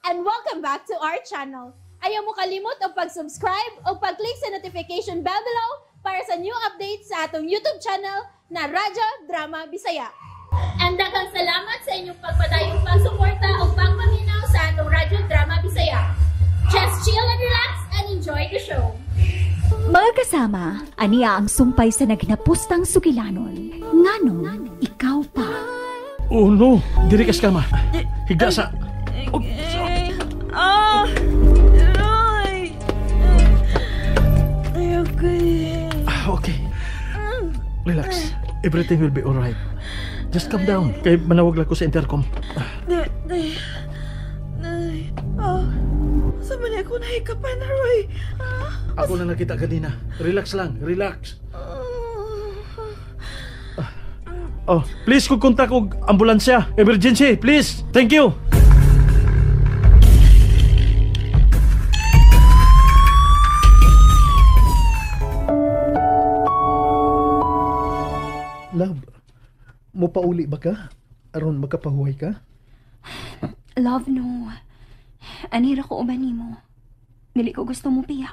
And welcome back to our channel. Ayaw mo kalimot og pag-subscribe o pag-click sa notification bell below para sa new updates sa atong YouTube channel na Radyo Drama Bisaya. And daghang salamat sa inyong pagpadayong pagsuporta o pagpaminaw sa atong Radyo Drama Bisaya. Just chill and relax and enjoy the show. Mga kasama, aniya ang sumpay sa naghinapustang sugilanon. Nganong ikaw pa. Oh no! Diri ka sa kama. Higda sa... Oh. Ah! Ay! Ay, okay. Ah, okay. Relax. Everything will be alright. Just calm down. Kay manawag lang ko sa intercom. Di, di. Ay, oh. Sa man ako nahikapan na, Roy? Ah? Ako na nakita kanina. Relax lang. Relax. Oh, please kung kontak og ambulansya. Emergency, please. Thank you. Love, mo pauli ba ka? Aron makapahuway ka? Love, no. Anira ko uban nimo. Dili ko gusto mo piya.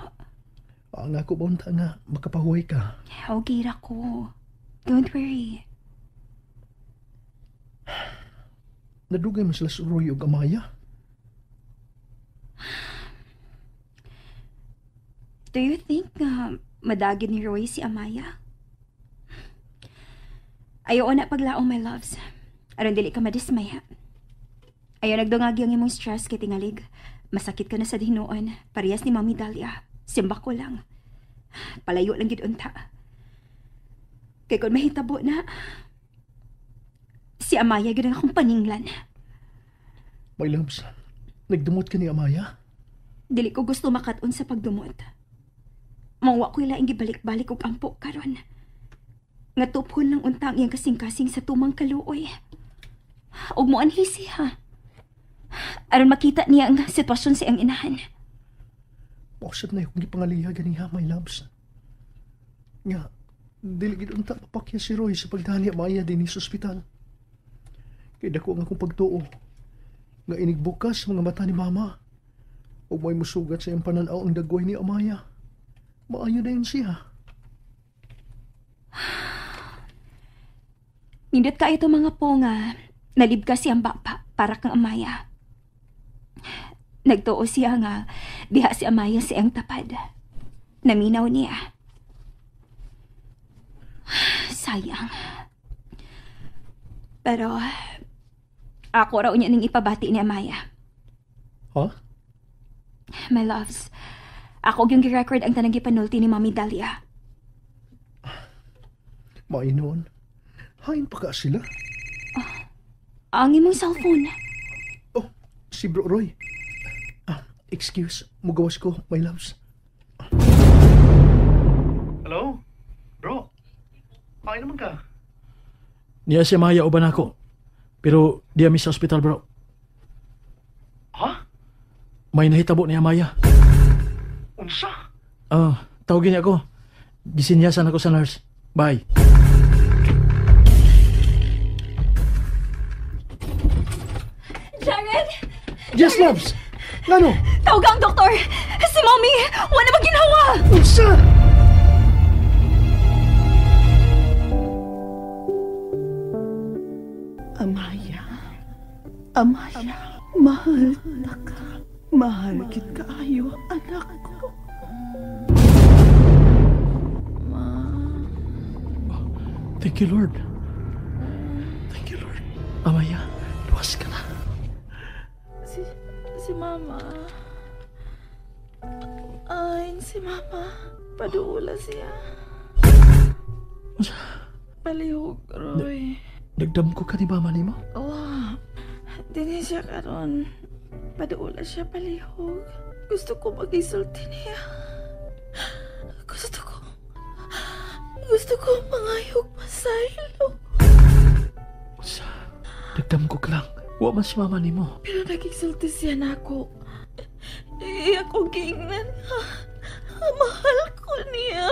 Ang ako ba unta nga makapahuway ka? Okay ra ko. Don't worry. Nadugay man sila sa Roy ug Amaya. Do you think nga madagid ni Roy si Amaya? Ayaw na paglaong, my loves. Aron dili ka madismaya. Ayaw nagdungagi ang imong stress kay tingalig. Masakit ka na sa hinuon. Parehas ni Mami Dahlia. Simba ko lang. Palayo lang gid unta. Kay kung mahitabo na, si Amaya gid ang akong paninglan. My loves, nagdumot ka ni Amaya? Dili ko gusto makat-on sa pagdumot. Mangwa ko ilaing gibalik-balik og ampo karon. Nga tuphon lang unta ang iyang kasing-kasing sa tumang kaluoy. Og mo anhi siya. Aron makita niya ang sitwasyon sa iyang inahan. Pausad na yung gipangaliha ganiha, my loves. Nga, dili gid unta mapakya si Roy sa pagdani Amaya dinhi sa ospital. Kay dako ang akong pagtuo nga inigbukas mga mata ni Mama. Ug may musugat sa iyang pananaw ang dagway ni Amaya. Maayo na yun siya. Nindot ka ito mga po nga nalibka siyang bapa para kang Amaya. Nagtuo siya nga diha si Amaya sa iyang tapad. Naminaw niya. Sayang. Pero ako raw niya ning ipabati ni Amaya. Huh? My loves, ako yung gi-record ang tanang gipanulti ni Mami Dahlia. Mainon. Hain pa ka sila? Oh, ang imong cellphone. Oh, si Bro Roy. Ah, excuse, mugawas ko, my loves. Hello? Bro? Hain naman ka? Niya si Maya uban ako. Pero di ami sa ospital, bro. Ha? May nahitabo ni Amaya. Unsa? Ah, tawagin niya ako. Gisinyasan ako sa nurse. Bye. Jared! Yes, loves! Ngano? Tawag ang doktor! Si Mommy! Wala ba ginawa? Unsa? Amaya. Amaya. Mahal na ka. Mahal kit kaayo, anak ko. Ma. Thank you, Lord. Thank you, Lord. Amaya, luwas ka na. Si Mama. Ay, si Mama. Paduula siya. Unsa? Palihog, Roy. Nagdam ko ka ni Mama nimo? Oh, dini siya karon. Paduula siya palihog. Gusto ko mag-isulti niya. Gusto ko mangayog pasaylo. Unsa? Nagdam ko ka lang. Wa man si Mama nimo. Pero nagigsulti siya na ako. Iya ko giingnan. Mahal ko niya.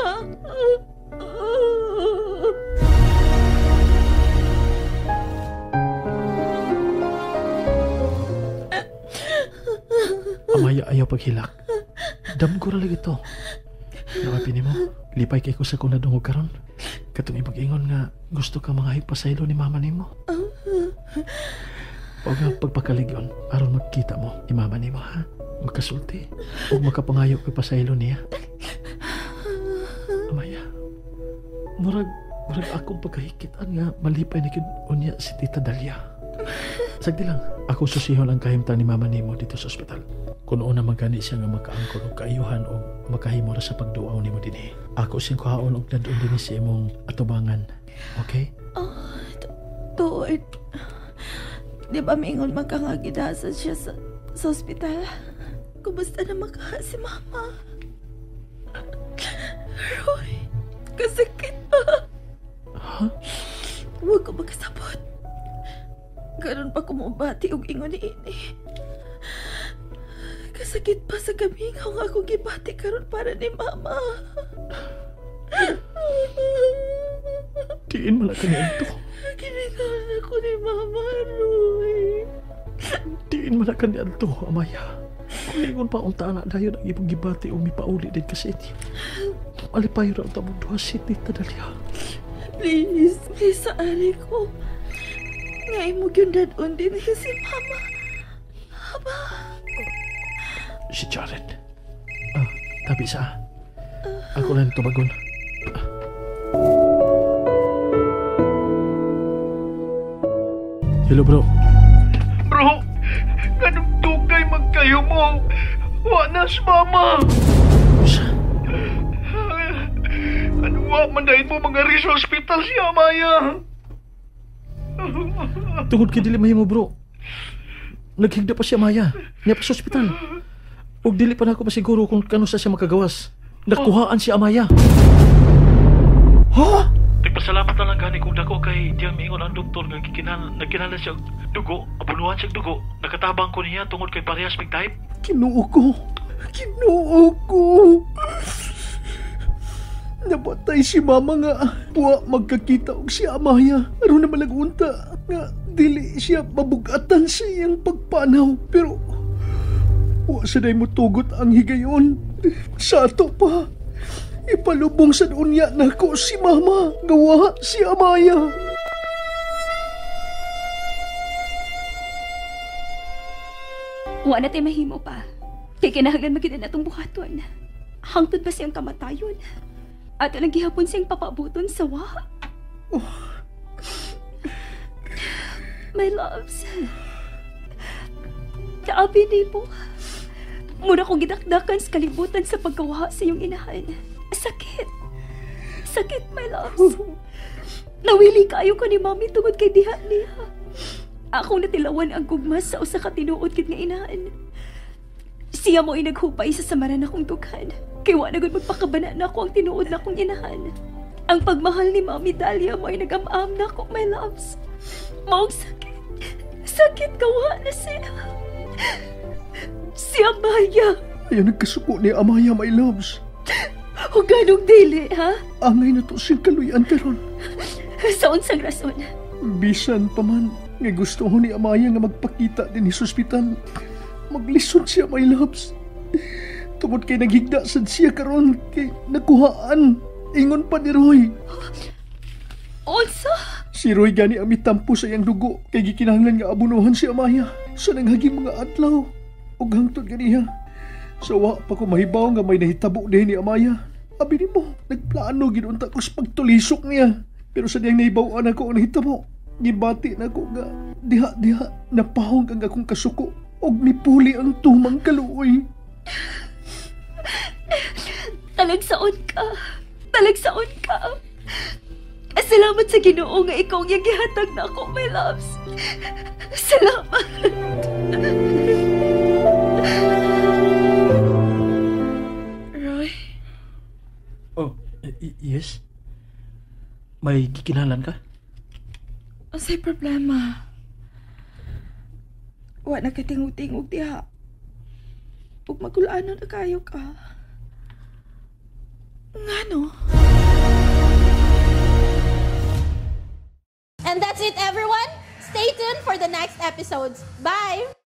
Unya ayaw paghilak. Damgo ra lagi to. Nakapini mo, lipay kay ko sa kung nadungog karon. Katong imag-ingon nga gusto ka mga pasaylo ni mama nimo. O nga pagpakaligyon, aron magkita mo ni mama nimo, ha? Magkasulti. O makapangayo kay pasaylo niya. Amaya, murag akong pagkahikitan nga malipay na unya si Tita Dalia. Sagdi lang, ako susihon ang kahimtang ni mama nimo dito sa ospital. Kung una man gani siya nga makaangkon og kaayuhan o makahimo ra sa pagduaw nimo dinhi. Ako siyang kuhaon og dadon dinhi sa imong atubangan. Okay? Oh, tuod. Di ba mingon magkangagidasa siya sa ospital? Kumusta na makaha si mama? Roy, kasakit pa. Ha? Huwag ko magkasabot. Karon pa kumubati og ingon ni ini. Kasakit pa sa gamingaw nga akong gibati karon para ni mama. Diin man na kaniadto. Giningaw ako ni mama, Roy. Diin man na kaniadto, Amaya. Kung ingon pa unta na dayon ang imong gibati o mipauli din kasi inyo. Malipay ra unta mong duha si Tita Dalia. Please, please sa ari ko. Nga imo gyud dadon din si mama. Aba. Si Jared. Tabi sa. Ako lang tubagon. Hello, bro. Bro, ganong dugay magkayo mo. Wa na si mama. Sa? Ano wa man dahil mo mga sa hospital si Amaya. Tungod kay dili mahimo, bro. Naghigda pa si Amaya. Niya pa sa ospital. Ug dili pa na ako masiguro kung kano sa siya makagawas. Nakuhaan si Amaya. Ha? Nagpasalamat na lang gani kung dako kay diyang miingon ang doktor nga nagkinahanglan siya og dugo, abunuhan siya og dugo. Nakatabang ko niya tungod kay parehas mig type. Kinuo ko. Kinuo ko. Nabatay si mama nga wa magkakita og si Amaya. Aron na malagunta nga dili siya mabugatan sa iyang pagpanaw. Pero wa sa day motugot ang higayon. Sa ato pa, ipalubong sa unya nako si mama nga wa si Amaya. Wa na tay mahimo pa. Kay kinahanglan magid na atong buhaton. Hangtod ba siyang kamatayon? Ato lang gihapon siyang papabuton sa wa. Oh. My loves. Kaabi ni po. Mura kong gidakdakan sa kalibutan sa pagkawa sa iyong inahan. Sakit. Sakit, my loves. Nawili kaayo ko ni mami tungod kay diha niya. Akong natilawan ang gugma sa usa ka tinuod kit nga inahan. Siya mo ay naghupay sa samaran akong dughan. Kay wa na gud magpakabana na ako ang tinuod na akong inahan. Ang pagmahal ni Mami Dalia mo ay nag-am-am na ako, my loves. Maong sakit. Sakit kawa na siya. Si Amaya. Ayaw nagkasuko ni Amaya, my loves. O ganong dili, ha? Angay na to siyang kaluyan karon. Sa unsang rason? Bisan pa man, nga gusto ho ni Amaya nga magpakita din sa ospital. Maglisod siya, my loves. Tungod kay naghigda sad siya karon kay nakuhaan. Ingon pa ni Roy. Unsa? Si Roy gani ang mitampo sa iyang dugo kay gikinahanglan nga abunuhan si Amaya sa nanghaging mga adlaw ug hangtod ganiha. Sa wa pa ko mahibaw nga may nahitabo din ni Amaya. Abi nimo, nagplano gid unta ko sa pagtulisok niya. Pero sa diyang nahibaw-an ako ang nahitabo, gibati na ko nga diha-diha napahong ang akong kasuko ug mipuli ang tumang kaluoy. Talagsaon ka. Talagsaon ka. Salamat sa Ginoo nga ikaw ang iyang gihatag na ako, my loves. Salamat. Roy? Oh, yes? May gikinahanglan ka? Unsay problema? Wa na kay tingog-tingog diha. Ug magulano na kayo ka. Ngano? And that's it, everyone. Stay tuned for the next episodes. Bye!